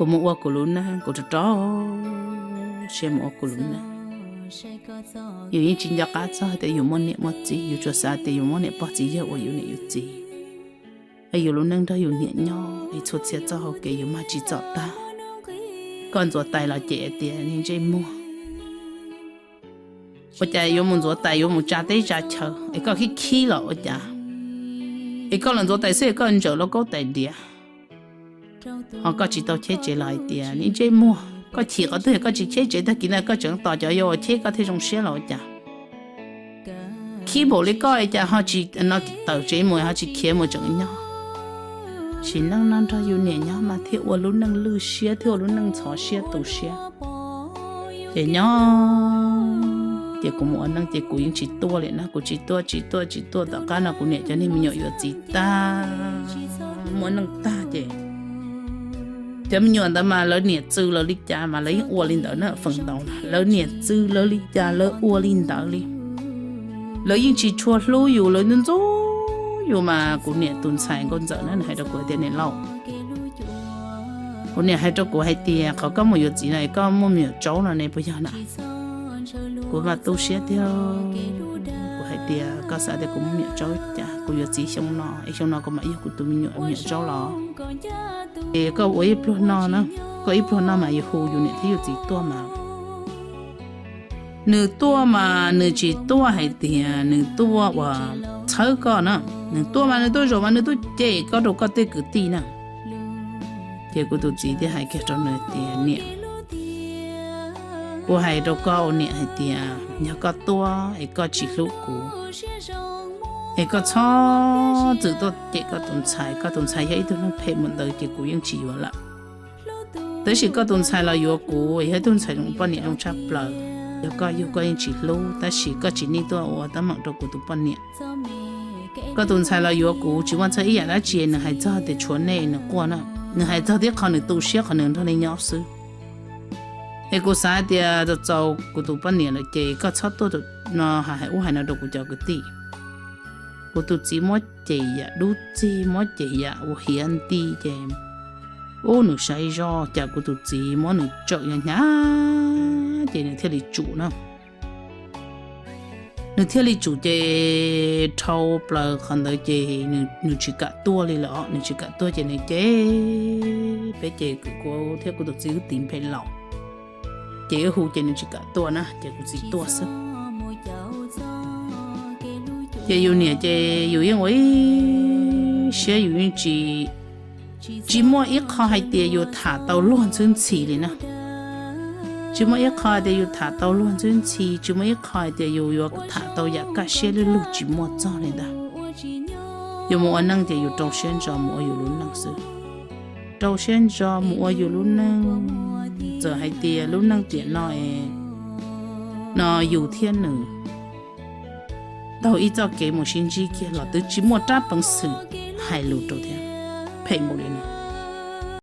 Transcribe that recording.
Kuv mus ua kuv lub neej, kuv rov rau siab mus ua kuv lub neej. Yus yeej tsis nco qab txog tias yus muaj niam muaj txiv, yus tsuas xav tias yus muaj niam pog txiv yawg ua yus niam yus txiv, es yus lub neej nrog yus niam nyob es txhua txhia txoj hau kev yus mag tsis txom tag. Koj ntxuav tais los cem tias niag ntsej muag, ua cas yuav mus ntxuav tais yuav mus tsa teb tsa chaw es koj khib khib los ua cas, es koj los ntxuav tais xwb es koj ntsaws lauj kaub tais diav, ho koj tsis tau cheb tsev los hais tias niag ntsej muag, koj chim qhov twg koj tsis cheb tsev, tag kis no koj tseem tos cov yuav ua cheb koj thiaj zoo siab los ua cas. Khib npaum li koj es cas ho tsis no tawm tsev mus ho tsis khiav mus tseem nyob. Sim neej no nrog yus niam nyob mas thiaj ua lub neej lwj siab thiaj ua lub neej ntxhov siab tu siab. Ces nyob ces kuv mus ua neej ces kuv yeej tsis tuaj li na, kuv tsis tuaj tsis tuaj tsis tuaj. Tom qab no kuv niam cov niag me nyuam yuav txiv tag, muaj neej tag ces cov me nyuam ntawd mas lawv niam txwv lawv li cas mas lawv yeej ua li ntawd na, feem ntau lawv niam txwv lawv li cas lawv ua li ntawd li. Lawv yeej tsis tshua hlub yus, lawv ntxub ntxub yus mas kuv niam tus ntxhais nkauj ntxawm na nws hais rau kuv tias niam lauj, kuv niam hais rau kuv hais tias qhov koj mus yuav txiv no es koj muaj me nyuam tsaub no ne puas yog na? Kuv mas tu siab tiag, kuv hais tias koj xav tias kuv muaj me nyuam tsaub cas, kuv yuav txiv xyoo no es xyoo no kuv mam yug kuv tus me nyuam me nyuam tsaub los. Es koj ua ib pluag no na, koj ib pluag no mas yus hu yus niam thiab yus txiv tuaj mas. Nws tuaj mas nws tsis tuaj hais tias nws tuaj uas txhawb koj na, nws tuaj mas nws tuaj zaum mas nws tuaj cem koj rau koj tej kwv tij na. Ces kuv tus txiv thiaj hais kiag rau nws tias niam, kuv hais rau koj ua niam hais tias yog koj tuaj es koj tsis hlub kuv, es koj txhob txwm tuaj cem koj tus ntxhais, koj tus ntxhais yog ib tug neeg phem mus ntawd ces kuv yeej tsis yuav lawm. Tab sis koj tus ntxhais los yuav kuv yog ib tug ntxhais zoo poj niam zoo tshaj plaws, yog koj yug koj yeej tsis hlub, tab sis koj tsis nim tuaj ua teeb meem rau kuv tus poj niam. Koj tus ntxhais los yuav kuv tsis muaj txog ib yam dab tsi, nws hais txog tias tshuav nej nws quaj na, nws hais txog tib qho nws tu siab qhov nws nrog nej nyob xwb. Es kuv xav tias txaus txaus kuv tus poj niam lawm ces koj txhob tuaj no hais ub hais no rau kuv cov kwv tij. Kuv tus txiv muab cem yam dub txig, muab cem yam ua hiav nti ces ub nws saib zoj cas kuv tus txiv muab nws tsawm hnyav hnyav ces nws thiaj li tsum na. Nws thiaj li tsum ces dhau plaws qhov ntawd ces nws tsis kam tuaj li lawm os, nws tsis kam tuaj ces nws ces peb ces kuv thiab kuv tus txiv wb tiv npe laus, ces wb hu ces nws tsis kam tuaj na ces kuv txiv tuaj xwb. Ces yus niam ces yus yeej ua ib siab yus yeej tsis, tsis muaj ib qho hais tias yus tham tau luag ntxhwb ntxhi li na. Tsis muaj ib qho hais tias yus tham tau luag ntxhwb ntxhi, tsis muaj ib qho hais tias yus yuav tham tau yam kaj siab lwj lug, tsis muaj txog li ntag. Yus mus ua neej ces yus rau siab ntso mus ua yus lub neej xwb. Rau siab ntso mus ua yus lub neej, txawm hais tias lub neej tiam no es no yus thiab nws taug ib txoj kev mus sib ntsib kiag los twb tsis muaj rab peev xwm hais lus rau thiab. Phem npaum li no,